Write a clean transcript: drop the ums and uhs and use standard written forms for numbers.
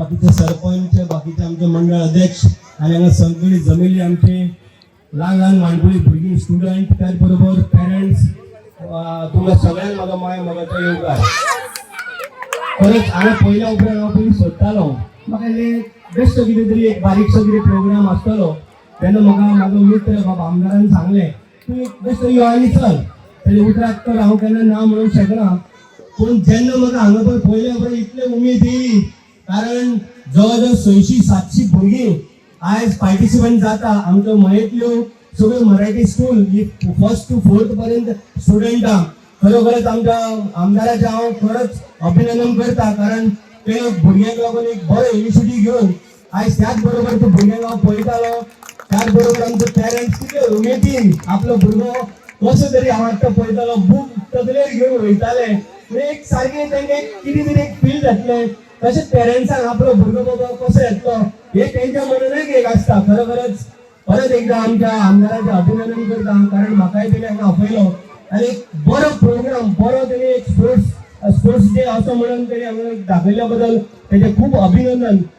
बाकीचे सरपंच, बाकीचे आमचे मंडळ अध्यक्ष आनी हांगा सगळी जमिल्ली आमचे ल्हान ल्हान माणकुली भुरगीं, स्टुडंट, त्याच बरोबर पेरंट्स, तुमकां सगळ्यांक म्हाका माय मोगाचो येवकार. खरंच हांगा पयल्या उपरांत हांव पयलीं सोदतालो, म्हाका इल्लें बेश्टो कितें तरी एक बारीकसो कितें प्रोग्राम आसतलो. तेन्ना म्हाका म्हाजो मित्र बाबा आमदारान सांगलें, तूं एक बेश्टो यो आनी चल. तेजे उतराक तर हांव केन्ना ना म्हणूंक शकना. पूण जेन्ना म्हाका हांगा पळय पयल्या उपरांत इतले उमेद येयली, कारण जवळ जवळ 600-700 भुरगीं आयज पार्टिसिपंट जाता. आमच्या मयेंतल्यो सगळ्यो मराठी स्कूल ही फर्स्ट टू फोर्थ पर्यंत स्टुडंटां. खरोखरच आमच्या आमदाराचें हांव खरंच अभिनंदन करता, कारण ते भुरग्यांक लागून एक बरो इनिशिएटीव घेवन आयज त्याच बरोबर तो भुरग्यांक हांव पळयतालो. त्याच बरोबर आमचे पेरंट्स कितले उमेदीन आपलो भुरगो कसो तरी हांव आतां पळयतालो, बूक तकलेर घेवन वयताले. म्हणजे एक सारकें तांकां एक कितें तरी एक फील जातलें. तशेंच पेरंट्सांक आपलो भुरगो बाबा कसो येतलो हे तेंच्या मनानूय एक आसता. खरोखरच परत एकदा आमच्या आमदाराचें अभिनंदन करता, कारण म्हाकाय तेणी हांगा आपयलो आनी एक बरो प्रोग्राम, बरो तेणी एक स्पोर्ट्स स्पोर्ट्स डे असो म्हणून तेणी हांगा दाखयल्या बद्दल तेजें खूब अभिनंदन.